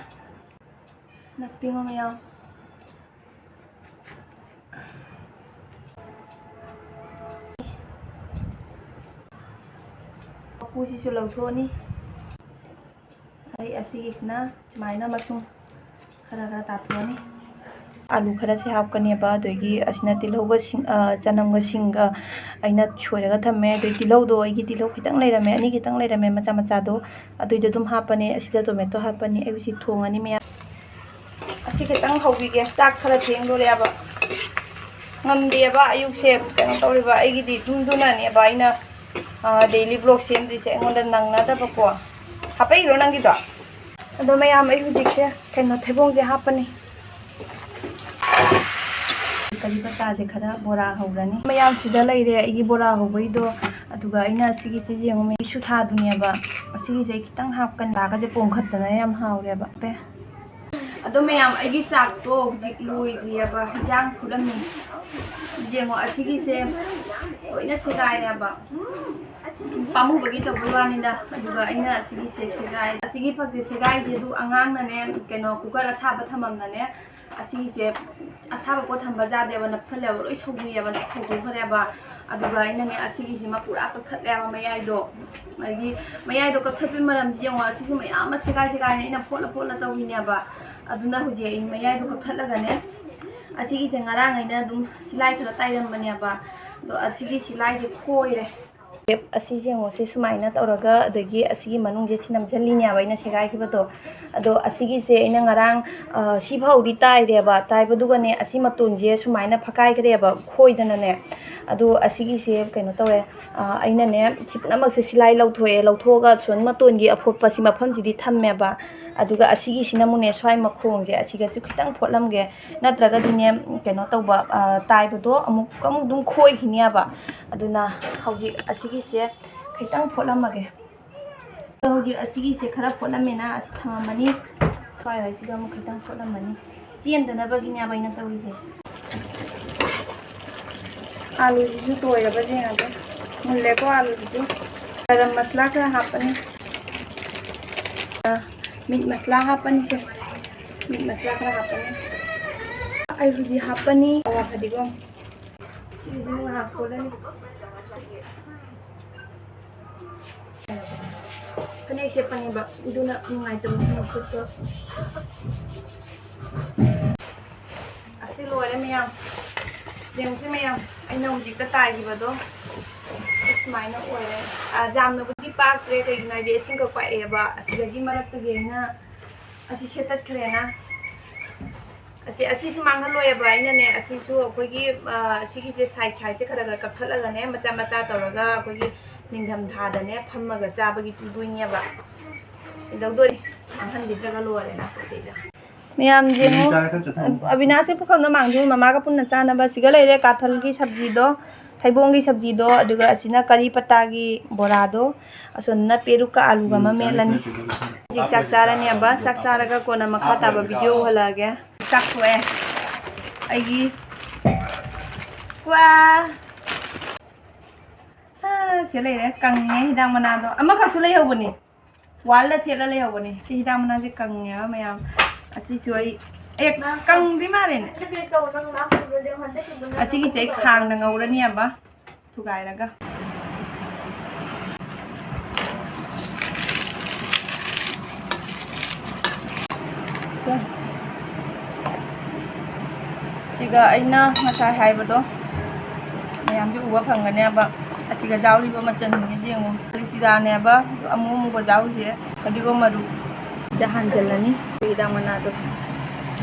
ꯅꯥꯄꯤ ꯃꯌꯥꯝ꯫ ꯃꯀꯨꯁꯤꯁꯨ ꯂꯧꯊꯣꯛꯑꯅꯤ꯫ ꯑꯗꯩ ꯑꯁꯤꯒꯤꯁꯤꯅ ꯁꯨꯃꯥꯏꯅ ꯃꯁꯨꯝ ꯈꯔ ꯈꯔ ꯇꯥꯊꯣꯛꯑꯅꯤ꯫ ꯑꯥꯂꯨ ꯈꯔꯁꯦ ꯍꯥꯞꯀꯅꯦꯕ, ꯑꯗꯒꯤ ꯑꯁꯤꯅ ꯇꯤꯜꯍꯧꯒ ꯁꯤꯡ, ꯑ, ꯆꯅꯝꯒ ꯁꯤꯡꯒ ꯑꯩꯅ ꯁꯣꯏꯔꯒ ꯊꯝꯃꯦ꯫ ꯑꯗꯩ ꯇꯤꯜꯍꯧꯗꯣ, ꯑꯩꯒꯤ ꯇꯤꯜꯍꯧ ꯈꯤꯇꯪ ꯂꯩꯔꯝꯃꯦ, ꯑꯅꯤ ꯈꯤꯇꯪ ꯂꯩꯔꯝꯃꯦ, ꯃꯆꯥ ꯃꯆꯥꯗꯣ, ꯑꯗꯨꯏꯗꯣ ꯑꯗꯨꯝ ꯍꯥꯞꯄꯅꯦ꯫ ꯑꯁꯤꯗ ꯇꯣꯃꯦꯇꯣ ꯍꯥꯞꯄꯅꯤ꯫ ꯑꯩ ꯍꯧꯖꯤꯛ ꯊꯣꯡꯉꯅꯤ ꯃꯌꯥꯝ꯫ ꯑꯁꯤ ꯈꯤꯇꯪ ꯍꯧꯕꯤꯒꯦ, ꯆꯥꯛ ꯈꯔ ꯊꯦꯡꯗꯣꯔꯦꯕ꯫ ꯉꯝꯗꯦꯕ, ꯑꯌꯨꯛꯁꯦ ꯀꯩꯅꯣ ꯇꯧꯔꯤꯕ, ꯑꯩꯒꯤꯗꯤ ꯌꯨꯝꯗꯨꯅꯅꯦꯕ ꯑꯩꯅ, ꯑ, daily vlog ꯁꯦꯝꯗꯣꯏꯁꯦ, ꯑꯩꯉꯣꯟꯗ ꯅꯪꯅꯗꯕꯀꯣ꯫ ꯍꯥꯞꯄꯛꯏꯔꯣ ꯅꯪꯒꯤꯗꯣ? ꯑꯗꯣ ꯃꯌꯥꯝ, ꯑꯩ ꯍꯧꯖꯤꯛꯁꯦ ꯀꯩꯅꯣ, ꯊꯩꯕꯣꯡꯁꯦ ꯍꯥꯞꯄꯅꯤ꯫ ꯀꯔꯤ ꯄꯇꯥꯁꯦ ꯈꯔ ꯕꯣꯔꯥ ꯍꯧꯔꯅꯤ꯫ ꯃꯌꯥꯝꯁꯤꯗ ꯂꯩꯔꯦ ꯑꯩꯒꯤ ꯕꯣꯔꯥ ꯍꯧꯕꯩꯗꯣ꯫ ꯑꯗꯨꯒ ꯑꯩꯅ ꯑꯁꯤꯒꯤꯁꯦ ꯌꯦꯡꯉꯨ, ꯃꯍꯤꯁꯨ ꯊꯥꯗꯨꯅꯦꯕ꯫ ꯑꯁꯤꯒꯤꯁꯦ ꯑꯩ ꯈꯤꯇꯪ ꯍꯥꯞꯀꯅꯤ꯫ ꯂꯥꯛꯀꯁꯦ ꯄꯣꯝꯈꯠꯇꯅ ꯌꯥꯝ ꯍꯥꯎꯔꯦꯕ꯫ ꯑꯗꯣ ꯃꯌꯥꯝ, ꯑꯩꯒꯤ ꯆꯥꯛꯇꯣ ꯍꯧꯖꯤꯛ ꯂꯣꯏꯗ꯭ꯔꯤꯑꯕ, ꯍꯤꯟꯖꯥꯡ ꯐꯨꯠꯂꯝꯃꯤ꯫ ꯌꯦꯡꯉꯣ, ꯑꯁꯤꯒꯤꯁꯦ ꯂꯣꯏꯅ ꯁꯦꯒꯥꯏꯔꯦꯕ꯫ ꯄꯥꯝꯃꯨꯕꯒꯤ ꯇꯧꯕꯩ ꯋꯥꯅꯤꯗ꯫ ꯑꯗꯨꯒ ꯑꯩꯅ ꯑꯁꯤꯒꯤꯁꯦ ꯁꯦꯒꯥꯏ-, ꯑꯁꯤꯒꯤ ꯐꯛꯁꯦ ꯁꯦꯒꯥꯏꯒꯦ ꯑꯗꯨ ꯑꯉꯥꯡꯅꯅꯦ, ꯀꯩꯅꯣ, cooker ꯑꯁꯥꯕ ꯊꯝꯃꯝꯅꯅꯦ, ꯑꯁꯤꯒꯤꯁꯦ ꯑꯁꯥꯕ ꯄꯣꯠ ꯊꯝꯕ ꯌꯥꯗꯦꯕ, ꯅꯞꯁꯜꯂꯦꯕ, ꯂꯣꯏ ꯁꯧꯗꯣꯛꯑꯦꯕ, ꯁꯧꯗꯣꯛꯈ꯭ꯔꯦꯕ꯫ ꯑꯗꯨꯒ ꯑꯩꯅꯅꯦ, ꯑꯁꯤꯒꯤꯁꯤꯃ ꯄꯨꯔꯥ ꯀꯛꯊꯠꯂꯦꯕ ꯃꯌꯥꯏꯗꯣ꯫ ꯑꯗꯒꯤ ꯃꯌꯥꯏꯗꯣ ꯀꯛꯊꯠꯄꯒꯤ ꯃꯔꯝꯗꯤ ꯌꯦꯡꯉꯣ, ꯑꯁꯤꯁꯨ ꯃꯌꯥꯝ ꯑꯃ ꯁꯦꯒꯥꯏ ꯁꯦꯒꯥꯏꯅ ꯑꯩꯅ ꯐꯣꯠꯂ ꯐꯣꯠꯂ ꯇꯧꯔꯤꯅꯦꯕ꯫ ꯑꯗꯨꯅ ꯍꯧꯖꯤꯛ ꯑꯩ ꯃꯌꯥꯏꯗꯣ ꯀꯛꯊꯠꯂꯒꯅꯦ, ꯑꯁꯤꯒꯤꯁꯦ ꯉꯔꯥꯡ ꯑꯩꯅ ꯑꯗꯨꯝ ꯁꯤꯂꯥꯏ ꯈꯔ ꯇꯥꯏꯔꯝꯕꯅꯦꯕ, ꯑꯗꯣ ꯑꯁꯤꯒꯤ ꯁꯤꯂꯥꯏꯁꯦ ꯈꯣꯏꯔꯦ꯫ ꯑꯁꯤꯁꯦ ꯌꯦꯡꯉꯣ, ꯁꯤ ꯁꯨꯃꯥꯏꯅ ꯇꯧꯔꯒ, ꯑꯗꯒꯤ ꯑꯁꯤꯒꯤ ꯃꯅꯨꯡꯁꯦ ꯁꯤ ꯅꯝꯁꯤꯜꯂꯤꯅꯦꯕ ꯑꯩꯅ ꯁꯦꯒꯥꯏꯈꯤꯕꯗꯣ꯫ ꯑꯗꯣ ꯑꯁꯤꯒꯤꯁꯦ ꯑꯩꯅ ꯉꯔꯥꯡ, ꯑ, ꯁꯤ ꯐꯥꯎꯗꯤ ꯇꯥꯏꯔꯦꯕ, ꯇꯥꯏꯕꯗꯨꯒꯅꯦ ꯑꯁꯤ ꯃꯇꯣꯟꯁꯦ ꯁꯨꯃꯥꯏꯅ ꯐꯛꯀꯥꯏꯈ꯭ꯔꯦꯕ ꯈꯣꯏꯗꯅꯅꯦ꯫ ꯑꯗꯣ ꯑꯁꯤꯒꯤꯁꯦ ꯀꯩꯅꯣ ꯇꯧꯋꯦ, ꯑ, ꯑꯩꯅꯅꯦ ꯁꯤ ꯄꯨꯝꯅꯃꯛꯁꯦ ꯁꯤꯂꯥꯏ ꯂꯧꯊꯣꯛꯑꯦ, ꯂꯧꯊꯣꯛꯑꯒ ꯁꯣꯟ ꯃꯇꯣꯟꯒꯤ ꯑꯐꯣꯠꯄꯁꯤ ꯃꯐꯝꯁꯤꯗꯤ ꯊꯝꯃꯦꯕ꯫ ꯑꯗꯨꯒ ꯑꯁꯤꯒꯤꯁꯤꯅ ꯑꯃꯨꯛꯅꯦ ꯁ꯭ꯋꯥꯏ ꯃꯈꯣꯡꯁꯦ ꯑꯁꯤꯒꯁꯨ ꯈꯤꯇꯪ ꯐꯣꯠꯂꯝꯒꯦ, ꯅꯠꯇ꯭ꯔꯒꯗꯤꯅꯦ ꯀꯩꯅꯣ ꯇꯧꯕ, ꯑ, ꯇꯥꯏꯕꯗꯣ ꯑꯃꯨꯛ, ꯑꯃꯨꯛ ꯑꯗꯨꯝ ꯈꯣꯏꯈꯤꯅꯦꯕ꯫ ꯑꯗꯨꯅ ꯍꯧꯖꯤꯛ ꯑꯁꯤꯒꯤꯁꯦ ꯈꯤꯇꯪ ꯐꯣꯠꯂꯝꯃꯒꯦ꯫ ꯑꯗꯣ ꯍꯧꯖꯤꯛ ꯑꯁꯤꯒꯤꯁꯦ ꯈꯔ ꯐꯣꯠꯂꯝꯃꯦꯅ ꯑꯁꯤ ꯊꯝꯃꯝꯃꯅꯤ꯫ ꯁ꯭ꯋꯥꯏꯋꯥꯏꯁꯤꯗ ꯑꯃꯨꯛ ꯈꯤꯇꯪ ꯐꯣꯠꯂꯝꯃꯅꯤ꯫ ꯆꯦꯟꯗꯅꯕꯒꯤꯅꯦꯕ ꯑꯩꯅ ꯇꯧꯔꯤꯁꯦ꯫ ꯑꯥꯂꯨꯁꯤꯁꯨ ꯇꯣꯏꯔꯕ ꯌꯦꯡꯉꯒꯦ꯫ ꯃꯨꯜꯂꯦꯀꯣ ꯑꯥꯂꯨꯁꯤꯁꯨ꯫ ꯒꯔꯝ ꯃꯁꯂꯥ ꯈꯔ ꯍꯥꯞꯄꯅꯤ꯫ ꯑ, ꯃꯤꯠ ꯃꯁꯂꯥ ꯍꯥꯞꯄꯅꯤꯁꯦ꯫ ꯃꯤꯠ ꯃꯁꯂꯥ ꯈꯔ ꯍꯥꯞꯄꯅꯤ꯫ ꯑꯩ ꯍꯧꯖꯤꯛ ꯍꯥꯞꯄꯅꯤ ꯑꯋꯥ ꯐꯗꯤꯒꯣꯝ꯫ ꯁꯤꯁꯨ ꯉꯥꯏꯍꯥꯛ ꯐꯨꯠꯂꯅꯤ꯫ ꯐꯅꯦꯛ ꯁꯦꯠꯄꯅꯦꯕ, ꯑꯗꯨꯅ ꯅꯨꯡꯉꯥꯏꯇꯕ ꯐꯅꯦꯛ ꯁꯦꯠꯄ꯫ ꯁꯤ ꯂꯣꯏꯔꯦ ꯃꯌꯥꯝ꯫ ꯌꯦꯡꯁꯤ ꯃꯌꯥꯝ, ꯑꯩꯅ ꯍꯧꯖꯤꯛꯇ ꯇꯥꯏꯈꯤꯕꯗꯣ ꯁꯨꯃꯥꯏꯅ ꯑꯣꯏꯔꯦ꯫ ꯑ, ꯌꯥꯝꯅꯕꯨꯗꯤ ꯄꯥꯛꯇ꯭ꯔꯦ, ꯀꯩꯒꯤꯅꯣ ꯍꯥꯏꯗꯤ ꯏꯁꯤꯡ ꯈꯛ ꯄꯥꯛꯑꯦꯕ꯫ ꯑꯁꯤꯗꯒꯤ ꯃꯔꯛꯇꯒꯤ ꯑꯩꯅ ꯑꯁꯤ ꯁꯦꯠꯇꯠꯈ꯭ꯔꯦꯅ꯫ ꯑꯁꯤ, ꯑꯁꯤꯁꯨ ꯃꯥꯡꯍꯜꯂꯣꯏꯑꯕ ꯑꯩꯅꯅꯦ꯫ ꯑꯁꯤꯁꯨ ꯑꯩꯈꯣꯏꯒꯤ, ꯑ, ꯑꯁꯤꯒꯤꯁꯦ ꯁꯥꯏꯠ ꯁꯥꯏꯠꯁꯦ ꯈꯔ ꯈꯔ ꯀꯛꯊꯠꯂꯒꯅꯦ, ꯃꯆꯥ ꯃꯆꯥ ꯇꯧꯔꯒ ꯑꯩꯈꯣꯏꯒꯤ ꯅꯤꯡꯊꯝ ꯊꯥꯗꯅꯦ ꯐꯝꯃꯒ ꯆꯥꯕꯒꯤ ꯄꯤꯗꯣꯏꯅꯦꯕ꯫ ꯀꯩꯗꯧꯗꯣꯏꯅꯤ? ꯃꯥꯡꯍꯟꯕꯤꯗ꯭ꯔꯒ ꯂꯣꯏꯔꯦꯅ ꯄꯣꯠ ꯆꯩꯗ꯫ ꯃꯌꯥꯝ ꯌꯦꯡꯉꯨ꯫ ꯆꯥꯔ ꯈꯔ ꯆꯠꯊꯣꯛꯑꯣ꯫ ꯑꯕꯤꯅꯥꯁꯁꯦ ꯄꯨꯈꯝꯗꯣ ꯃꯥꯡꯗꯣꯏꯅꯤ, ꯃꯃꯥꯒ ꯄꯨꯟꯅ ꯆꯥꯅꯕ꯫ ꯁꯤꯒ ꯂꯩꯔꯦ ꯀꯥꯊꯜꯒꯤ ꯁꯕꯖꯤꯗꯣ, ꯊꯩꯕꯣꯡꯒꯤ ꯁꯕꯖꯤꯗꯣ, ꯑꯗꯨꯒ ꯑꯁꯤꯅ ꯀꯔꯤ ꯄꯇꯥꯒꯤ ꯕꯣꯔꯥꯗꯣ, ꯑꯁꯣꯝꯗꯅ ꯄꯦꯔꯨꯛꯀ ꯑꯂꯨꯒ ꯑꯃ ꯃꯦꯠꯂꯅꯤ꯫ ꯍꯧꯖꯤꯛ ꯆꯥꯛ ꯆꯥꯔꯅꯦꯕ, ꯆꯥꯛ ꯆꯥꯔꯒ ꯀꯣꯟꯅ ꯃꯈꯥ ꯇꯥꯕ ꯚꯤꯗꯤꯑꯣ ꯎꯍꯜꯂꯛꯑꯒꯦ꯫ ꯆꯥꯛ ꯊꯣꯛꯑꯦ ꯑꯩꯒꯤ꯫ ꯋꯥ! ꯑꯥ, ꯁꯤ ꯂꯩꯔꯦ, ꯀꯪꯉꯦ ꯍꯤꯗꯥꯛ ꯃꯅꯥꯗꯣ꯫ ꯑꯃꯈꯛꯁꯨ ꯂꯩꯍꯧꯕꯅꯤ, ꯋꯥꯜꯗ ꯊꯦꯠꯂ ꯂꯩꯍꯧꯕꯅꯤ꯫ ꯁꯤ ꯍꯤꯗꯥꯛ ꯃꯅꯥꯁꯦ ꯀꯪꯉꯦꯕ ꯃꯌꯥꯝ꯫ ꯑꯁꯤꯁꯨ ꯑꯩ, ꯑꯦ, ꯀꯪꯗ꯭ꯔꯤ ꯃꯥꯜꯂꯦꯅꯦ꯫ ꯑꯁꯤꯒꯤꯁꯦ ꯑꯩ ꯈꯥꯡꯗ ꯉꯧꯔꯅꯤꯕ, ꯊꯨꯒꯥꯏꯔꯒ꯫ ꯁꯤꯒ ꯑꯩꯅ ꯉꯁꯥꯏ ꯍꯥꯏꯕꯗꯣ ꯃꯌꯥꯝꯁꯨ ꯎꯕ ꯐꯪꯒꯅꯦꯕ꯫ ꯑꯁꯤꯒ ꯌꯥꯎꯔꯤꯕ ꯃꯆꯜꯁꯤꯡꯁꯦ ꯌꯦꯡꯉꯨ꯫ ꯖꯤꯔꯥꯅꯦꯕ, ꯑꯃꯨ ꯑꯃꯨꯕ ꯌꯥꯎꯔꯤꯁꯦ, ꯐꯗꯤꯒꯣꯝ ꯃꯔꯨ꯫ ꯁꯤꯗ ꯍꯥꯟꯖꯜꯂꯅꯤ ꯍꯤꯗꯥꯛ ꯃꯅꯥꯗꯣ꯫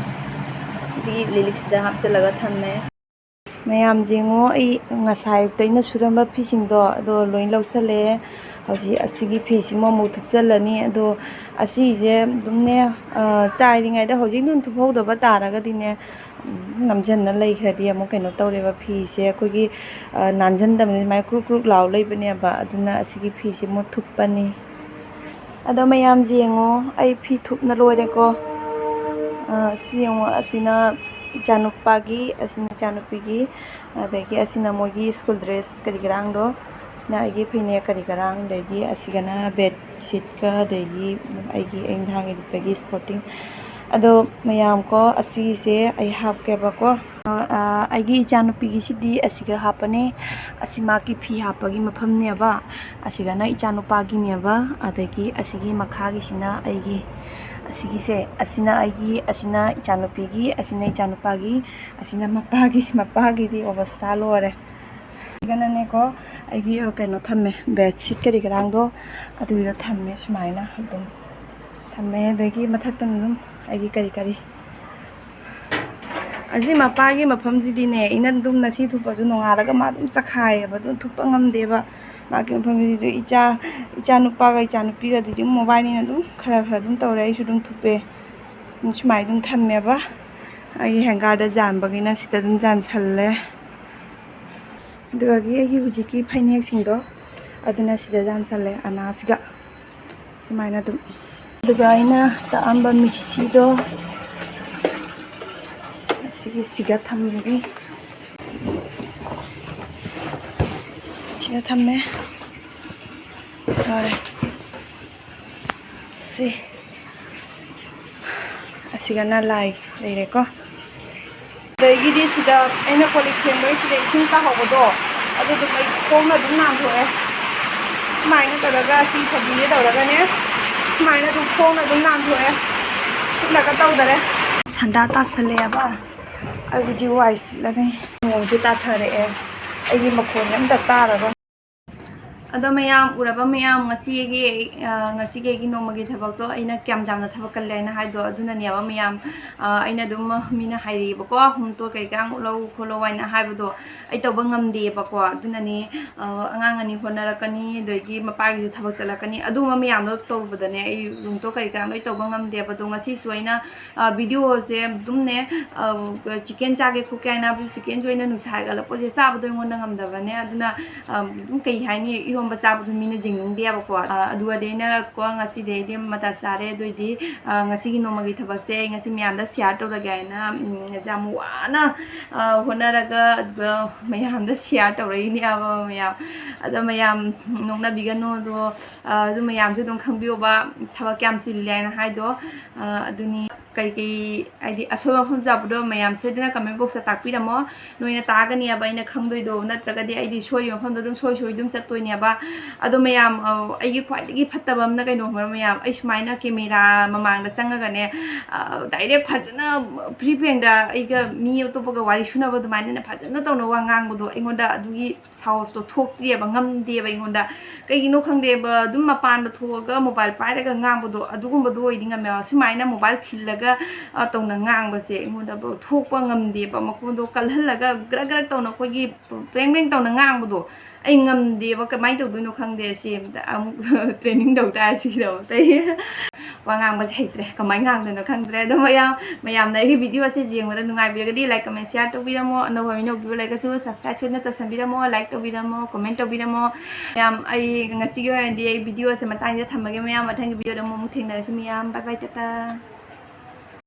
ꯁꯤꯗꯤ ꯂꯤꯂꯤꯛꯁꯤꯗ ꯍꯥꯞꯆꯤꯜꯂꯒ ꯊꯝꯃꯦ꯫ ꯃꯌꯥꯝ ꯌꯦꯡꯉꯣ, ꯑꯩ ꯉꯁꯥꯏ ꯑꯌꯨꯛꯇ ꯑꯩꯅ ꯁꯨꯔꯝꯕ ꯐꯤꯁꯤꯡꯗꯣ ꯑꯗꯣ ꯂꯣꯏ ꯂꯧꯁꯜꯂꯦ꯫ ꯍꯧꯖꯤꯛ ꯑꯁꯤꯒꯤ ꯐꯤꯁꯤꯃ ꯑꯃꯨꯛ ꯊꯨꯞꯆꯜꯂꯅꯤ꯫ ꯑꯗꯣ ꯑꯁꯤꯁꯦ ꯑꯗꯨꯝꯅꯦ, ꯑ, ꯆꯥꯏꯔꯤꯉꯩꯗ ꯍꯧꯖꯤꯛ ꯑꯗꯨꯝ ꯊꯨꯞꯍꯧꯗꯕ ꯇꯥꯔꯒꯗꯤꯅꯦ, ꯎꯝ, ꯅꯝꯖꯟꯅ ꯂꯩꯈ꯭ꯔꯗꯤ ꯑꯃꯨꯛ ꯀꯩꯅꯣ ꯇꯧꯔꯦꯕ, ꯐꯤꯁꯦ ꯑꯩꯈꯣꯏꯒꯤ, ꯑ, ꯅꯥꯟꯖꯟꯗꯕꯅꯤ, ꯁꯨꯃꯥꯏꯅ ꯀ꯭ꯔꯨꯛ ꯀ꯭ꯔꯨꯛ ꯂꯥꯎ ꯂꯩꯕꯅꯦꯕ꯫ ꯑꯗꯨꯅ ꯑꯁꯤꯒꯤ ꯐꯤꯁꯤꯃ ꯊꯨꯞꯄꯅꯤ꯫ ꯑꯗꯣ ꯃꯌꯥꯝ ꯌꯦꯡꯉꯣ, ꯑꯩ ꯐꯤ ꯊꯨꯞꯅ ꯂꯣꯏꯔꯦꯀꯣ꯫ ꯑ, ꯁꯤ ꯌꯦꯡꯉꯣ, ꯑꯁꯤꯅ ꯏꯆꯥꯅꯨꯄꯥꯒꯤ, ꯑꯁꯤꯅ ꯏꯆꯥꯅꯨꯄꯤꯒꯤ, ꯑꯗꯒꯤ ꯑꯁꯤꯅ ꯃꯣꯏꯒꯤ ꯁ꯭ꯀꯨꯜ ꯗ꯭ꯔꯦꯁ ꯀꯔꯤ ꯀꯔꯥꯡꯗꯣ, ꯑꯁꯤꯅ ꯑꯩꯒꯤ ꯐꯤꯅꯦꯛ ꯀꯔꯤ ꯀꯔꯥꯡ, ꯑꯗꯒꯤ ꯑꯁꯤꯒꯅ ꯕꯦꯠꯁꯤꯠꯀ, ꯑꯗꯒꯤ ꯑꯩꯒꯤ ꯑꯌꯨꯛ ꯅꯨꯡꯗꯥꯡꯒꯤ ꯂꯤꯠꯄꯒꯤ ꯁ꯭ꯄꯣꯔꯇꯤꯡ꯫ ꯑꯗꯣ ꯃꯌꯥꯝ ꯀꯣ, ꯑꯁꯤꯁꯦ ꯑꯩ ꯍꯥꯞꯀꯦꯕꯀꯣ꯫ ꯑ, ꯑꯩꯒꯤ ꯏꯆꯥꯅꯨꯄꯤꯒꯤꯁꯤꯗꯤ ꯑꯁꯤꯒ ꯍꯥꯞꯄꯅꯤ꯫ ꯑꯁꯤ ꯃꯥꯒꯤ ꯐꯤ ꯍꯥꯞꯄꯒꯤ ꯃꯐꯝꯅꯦꯕ꯫ ꯑꯁꯤꯒꯅ ꯏꯆꯥꯅꯨꯄꯥꯒꯤꯅꯦꯕ꯫ ꯑꯗꯒꯤ ꯑꯁꯤꯒꯤ ꯃꯈꯥꯒꯤꯁꯤꯅ ꯑꯩꯒꯤ꯫ ꯑꯁꯤꯒꯤꯁꯦ, ꯑꯁꯤꯅ ꯑꯩꯒꯤ, ꯑꯁꯤꯅ ꯏꯆꯥꯅꯨꯄꯤꯒꯤ, ꯑꯁꯤꯅ ꯏꯆꯥꯅꯨꯄꯥꯒꯤ, ꯑꯁꯤꯅ ꯃꯄꯥꯒꯤ꯫ ꯃꯄꯥꯒꯤꯗꯤ ꯑꯣꯕꯁꯇꯥ ꯂꯣꯏꯔꯦ꯫ ꯑꯗꯨꯒꯅꯅꯦꯀꯣ, ꯑꯩꯒꯤ ꯀꯩꯅꯣ ꯊꯝꯃꯦ, ꯕꯦꯗꯁꯤꯠ ꯀꯔꯤ ꯀꯔꯥꯡꯗꯣ ꯑꯗꯨꯒꯤꯗꯣ ꯊꯝꯃꯦ, ꯁꯨꯃꯥꯏꯅ ꯑꯗꯨꯝ ꯊꯝꯃꯦ꯫ ꯑꯗꯒꯤ ꯃꯊꯛꯇꯅ ꯑꯗꯨꯝ ꯑꯩꯒꯤ ꯀꯔꯤ ꯀꯔꯤ ꯑꯁꯤ ꯃꯄꯥꯒꯤ ꯃꯐꯝꯁꯤꯗꯤꯅꯦ, ꯑꯩꯅ ꯑꯗꯨꯝ ꯉꯁꯤ ꯊꯨꯞꯄꯁꯨ ꯅꯣꯡꯉꯥꯜꯂꯒ ꯃꯥ ꯑꯗꯨꯝ ꯆꯈꯥꯏꯌꯦꯕ, ꯑꯗꯨꯝ ꯊꯨꯞꯄ ꯉꯝꯗꯦꯕ꯫ ꯃꯥꯒꯤ ꯃꯐꯝꯁꯤꯗꯤ ꯏꯆꯥ, ꯏꯆꯥ ꯅꯨꯄꯥꯒ ꯏꯆꯥ ꯅꯨꯄꯤꯒꯗꯨꯗꯤ ꯑꯗꯨꯝ ꯃꯣꯕꯥꯏꯜꯅꯤꯅ ꯑꯗꯨꯝ ꯈꯔ ꯈꯔ ꯑꯗꯨꯝ ꯇꯧꯔꯦ, ꯑꯩꯁꯨ ꯑꯗꯨꯝ ꯊꯨꯞꯄꯦ꯫ ꯁꯨꯃꯥꯏꯅ ꯑꯗꯨꯝ ꯊꯝꯃꯦꯕ꯫ ꯑꯩꯒꯤ ꯍꯦꯡꯒꯔꯗ ꯌꯥꯟꯕꯒꯤꯅ ꯁꯤꯗ ꯑꯗꯨꯝ ꯌꯥꯟꯁꯜꯂꯦ꯫ ꯑꯗꯨꯗꯒꯤ ꯑꯩꯒꯤ ꯍꯧꯖꯤꯛꯀꯤ ꯐꯅꯦꯛꯁꯤꯡꯗꯣ ꯑꯗꯨꯅ ꯁꯤꯗ ꯌꯥꯟꯁꯜꯂꯦ, ꯑꯅꯥꯁꯤꯒ꯫ ꯁꯨꯃꯥꯏꯅ ꯑꯗꯨꯝ꯫ ꯑꯗꯨꯒ ꯑꯩꯅ ꯇꯛꯑꯝꯕ ꯃꯤꯛꯁꯤꯗꯣ ꯑꯁꯤꯒꯤꯁꯤꯒ ꯊꯝꯃꯤ꯫ ꯁꯤꯗ ꯊꯝꯃꯦ꯫ ꯂꯣꯏꯔꯦ꯫ ꯁꯤ꯫ ꯑꯁꯤꯒꯅ ꯂꯥꯏ ꯂꯩꯔꯦꯀꯣ꯫ ꯑꯗꯒꯤꯗꯤ ꯁꯤꯗ ꯑꯩꯅ ꯀꯣꯜ ꯂꯤꯛ ꯐꯦꯡꯕꯒꯤ ꯁꯤꯗ ꯏꯁꯤꯡ ꯇꯥꯍꯧꯕꯗꯣ, ꯑꯗꯨꯗꯨꯝ ꯑꯩ ꯈꯣꯡꯅ ꯑꯗꯨꯝ ꯅꯥꯟꯊꯣꯛꯑꯦ꯫ ꯁꯨꯃꯥꯏꯅ ꯇꯧꯔꯒ ꯁꯤ ꯐꯗꯤꯁꯦ ꯇꯧꯔꯒꯅꯦ, ꯁꯨꯃꯥꯏꯅ ꯑꯗꯨꯝ ꯈꯣꯡꯅ ꯑꯗꯨꯝ ꯅꯥꯟꯊꯣꯛꯑꯦ, ꯈꯨꯠꯅꯒ ꯇꯧꯗꯔꯦ꯫ ꯁꯟꯗꯥ ꯇꯥꯁꯜꯂꯛꯑꯦꯕ, ꯑꯩꯒꯤꯁꯤ ꯋꯥꯏ ꯁꯤꯠꯂꯅꯤ꯫ ꯅꯣꯡꯁꯦ ꯇꯥꯊꯔꯛꯑꯦ, ꯑꯩꯒꯤ ꯃꯈꯣꯟꯁꯦ ꯑꯝꯇ ꯇꯥꯔꯔꯣꯏ꯫ ꯑꯗꯣ ꯃꯌꯥꯝ, ꯎꯔꯕ ꯃꯌꯥꯝ, ꯉꯁꯤꯒꯤ, ꯑ, ꯉꯁꯤꯒꯤ ꯑꯩꯒꯤ ꯅꯣꯡꯃꯒꯤ ꯊꯕꯛꯇꯣ ꯑꯩꯅ ꯀꯌꯥꯝ ꯌꯥꯝꯅ ꯊꯕꯛ ꯀꯜꯂꯦ ꯍꯥꯏꯅ ꯍꯥꯏꯗꯣ, ꯑꯗꯨꯅꯅꯦꯕ ꯃꯌꯥꯝ꯫ ꯑ, ꯑꯩꯅ ꯑꯗꯨꯝ ꯃꯤꯅ ꯍꯥꯏꯔꯛꯑꯦꯕꯀꯣ, "ꯍꯣꯝ ꯇꯨꯔ ꯀꯔꯤ ꯀꯔꯥ ꯑꯃꯨꯛ ꯂꯧ ꯈꯣꯠꯂꯣ" ꯍꯥꯏꯅ ꯍꯥꯏꯕꯗꯣ ꯑꯩ ꯇꯧꯕ ꯉꯝꯗꯦꯕꯀꯣ꯫ ꯑꯗꯨꯅꯅꯦ, ꯑ, ꯑꯉꯥꯡ ꯑꯅꯤ ꯍꯣꯠꯅꯔꯛꯀꯅꯤ, ꯑꯗꯒꯤ ꯃꯄꯥꯒꯤꯁꯨ ꯊꯕꯛ ꯆꯠꯂꯛꯀꯅꯤ, ꯑꯗꯨꯒꯨꯝꯕ ꯃꯌꯥꯝꯗꯣ ꯇꯧꯔꯨꯕꯗꯅꯦ ꯑꯩ ꯔꯨꯝ ꯇꯨꯔ ꯀꯔꯤ ꯀꯔꯥ ꯂꯣꯏ ꯇꯧꯕ ꯉꯝꯗꯦꯕ꯫ ꯑꯗꯣ ꯉꯁꯤꯁꯨ ꯑꯩꯅ ꯑ, ꯚꯤꯗꯤꯑꯣꯁꯦ ꯑꯗꯨꯝꯅꯦ, ꯑ, ꯆꯤꯀꯦꯟ ꯆꯥꯒꯦ ꯈꯣꯠꯀꯦ ꯍꯥꯏꯅ ꯍꯥꯏꯕꯗꯨ, ꯆꯤꯀꯦꯟꯁꯦ ꯑꯣꯏꯅ ꯅꯨꯡꯁꯥ ꯍꯦꯟꯒꯠꯂꯛꯄꯁꯦ ꯆꯥꯕꯗꯣ ꯑꯩꯉꯣꯟꯗ ꯉꯝꯗꯕꯅꯦ꯫ ꯑꯗꯨꯅ, ꯑ, ꯑꯗꯨꯝ ꯀꯩ ꯍꯥꯏꯅꯤ, ꯏꯔꯣꯝꯕ ꯆꯥꯕꯗꯣ ꯃꯤꯅ ꯌꯦꯡꯅꯤꯡꯗꯦꯕꯀꯣ꯫ ꯑ, ꯑꯗꯨꯒꯗꯤ ꯑꯩꯅ ꯀꯣ, ꯉꯁꯤꯗꯤ ꯑꯩꯗꯤ ꯃꯇꯥ ꯆꯥꯔꯦ, ꯑꯗꯨ ꯑꯣꯏꯗꯤ, ꯑ, ꯉꯁꯤꯒꯤ ꯅꯣꯡꯃꯒꯤ ꯊꯕꯛꯁꯦ ꯑꯩ ꯉꯁꯤ ꯃꯌꯥꯝꯗ ꯁꯤꯌꯥꯔ ꯇꯧꯔꯒꯦ ꯍꯥꯏꯅ, ꯎꯝ, ꯌꯥꯝ ꯋꯥꯅ, ꯑ, ꯍꯣꯠꯅꯔꯒ, ꯑꯗꯨꯒ ꯃꯌꯥꯝꯗ ꯁꯤꯌꯥꯔ ꯇꯧꯔꯛꯏꯅꯦꯕ ꯃꯌꯥꯝ꯫ ꯑꯗꯣ ꯃꯌꯥꯝ ꯅꯣꯛꯅꯕꯤꯒꯅꯨ, ꯑꯗꯣ, ꯑ, ꯑꯗꯨ ꯃꯌꯥꯝꯁꯨ ꯑꯗꯨꯝ ꯈꯪꯕꯤꯌꯣꯕ, ꯊꯕꯛ ꯀꯌꯥꯝ ꯆꯤꯜꯂꯦ ꯍꯥꯏꯅ ꯍꯥꯏꯗꯣ, ꯑ, ꯑꯗꯨꯅꯤ꯫ ꯀꯩꯀꯩ ꯍꯥꯏꯗꯤ ꯑꯁꯣꯏꯕ ꯃꯐꯝ ꯌꯥꯎꯕꯗꯣ ꯃꯌꯥꯝ ꯁꯣꯏꯗꯅ comment box ꯇ ꯇꯥꯛꯄꯤꯔꯝꯃꯣ꯫ ꯅꯣꯏꯅ ꯇꯥꯛꯀꯅꯦꯕ ꯑꯩꯅ ꯈꯪꯗꯣꯏꯗꯣ, ꯅꯠꯇ꯭ꯔꯒꯗꯤ ꯑꯩꯗꯤ ꯁꯣꯏꯔꯤꯕ ꯃꯐꯝꯗꯣ ꯑꯗꯨꯝ ꯁꯣꯏ ꯁꯣꯏ ꯑꯗꯨꯝ ꯆꯠꯇꯣꯏꯅꯦꯕ꯫ ꯑꯗꯣ ꯃꯌꯥꯝ, ꯑ, ꯑꯩꯒꯤ ꯈ꯭ꯋꯥꯏꯗꯒꯤ ꯐꯠꯇꯕ ꯑꯃꯅ ꯀꯩꯅꯣ ꯈꯪꯕ꯭ꯔꯥ ꯃꯌꯥꯝ? ꯑꯩ ꯁꯨꯃꯥꯏꯅ camera ꯃꯃꯥꯡꯗ ꯆꯪꯉꯒꯅꯦ, ꯑ, direct ꯐꯖꯅ free ꯐꯦꯡꯗ ꯑꯩꯒ ꯃꯤ ꯑꯇꯣꯞꯄꯒ ꯋꯥꯔꯤ ꯁꯨꯅꯕ ꯑꯗꯨꯃꯥꯏꯅꯅꯦ ꯐꯖꯅ ꯇꯧꯅ ꯋꯥ ꯉꯥꯡꯕꯗꯣ ꯑꯩꯉꯣꯟꯗ ꯑꯗꯨꯒꯤ ꯁꯥꯍꯁꯇꯣ ꯊꯣꯛꯇ꯭ꯔꯤꯑꯕ, ꯉꯝꯗꯦꯕ ꯑꯩꯉꯣꯟꯗ꯫ ꯀꯩꯒꯤꯅꯣ ꯈꯪꯗꯦꯕ, ꯑꯗꯨꯝ ꯃꯄꯥꯟꯗ ꯊꯣꯛꯑꯒ mobile ꯄꯥꯏꯔꯒ ꯉꯥꯡꯕꯗꯣ ꯑꯗꯨꯒꯨꯝꯕꯗꯣ ꯑꯣꯏꯗꯤ ꯉꯝꯃꯦꯕ꯫ ꯁꯨꯃꯥꯏꯅ mobile ꯈꯤꯜꯂꯒ, ꯑ, ꯇꯧꯅ ꯉꯥꯡꯕꯁꯦ ꯑꯩꯉꯣꯟꯗ ꯊꯣꯛꯄ ꯉꯝꯗꯦꯕ꯫ ꯃꯈꯣꯟꯗꯣ ꯀꯜꯍꯜꯂꯒ ꯒ꯭ꯔꯛ ꯒ꯭ꯔꯛ ꯇꯧꯅ ꯑꯩꯈꯣꯏꯒꯤ ꯄ꯭ꯔꯦꯡ ꯄ꯭ꯔꯦꯡ ꯇꯧꯅ ꯉꯥꯡꯕꯗꯣ ꯑꯩ ꯉꯝꯗꯦꯕ꯫ ꯀꯃꯥꯏꯅ ꯇꯧꯗꯣꯏꯅꯣ ꯈꯪꯗꯦ꯫ ꯁꯤ ꯑꯝꯇ ꯑꯃꯨꯛ training ꯇꯧ ꯇꯥꯔꯦ ꯁꯤꯒꯤꯗꯃꯛꯇ꯫ ꯑꯩ ꯋꯥ ꯉꯥꯡꯕꯁꯦ ꯍꯩꯇ꯭ꯔꯦ, ꯀꯃꯥꯏꯅ ꯉꯥꯡꯗꯣꯏꯅꯣ ꯈꯪꯗ꯭ꯔꯦ꯫ ꯑꯗꯣ ꯃꯌꯥꯝ, ꯃꯌꯥꯝꯅ ꯑꯩꯒꯤ video ꯑꯁꯦ ꯌꯦꯡꯕꯗ ꯅꯨꯡꯉꯥꯏꯕꯤꯔꯒꯗꯤ like, comment, share ꯇꯧꯕꯤꯔꯝꯃꯣ꯫ ꯑꯅꯧꯕ ꯃꯤꯅ ꯎꯕꯤꯕ ꯂꯩꯔꯒꯁꯨ subscribe ꯁꯣꯏꯗꯅ ꯇꯧꯁꯟꯕꯤꯔꯝꯃꯣ, like ꯇꯧꯕꯤꯔꯝꯃꯣ, comment ꯇꯧꯕꯤꯔꯝꯃꯣ꯫ ꯃꯌꯥꯝ, ꯑꯩ ꯉꯁꯤꯒꯤ ꯑꯣꯏꯅꯗꯤ ꯑꯩ video ꯑꯁꯦ ꯃꯇꯥꯡꯁꯤꯗ ꯊꯝꯃꯒꯦ꯫ ꯃꯌꯥꯝ, ꯃꯊꯪꯒꯤ video ꯗ ꯑꯃꯨꯛ, ꯑꯃꯨꯛ ꯊꯦꯡꯅꯔꯁꯤ ꯃꯌꯥꯝ꯫ Bye bye, Tata.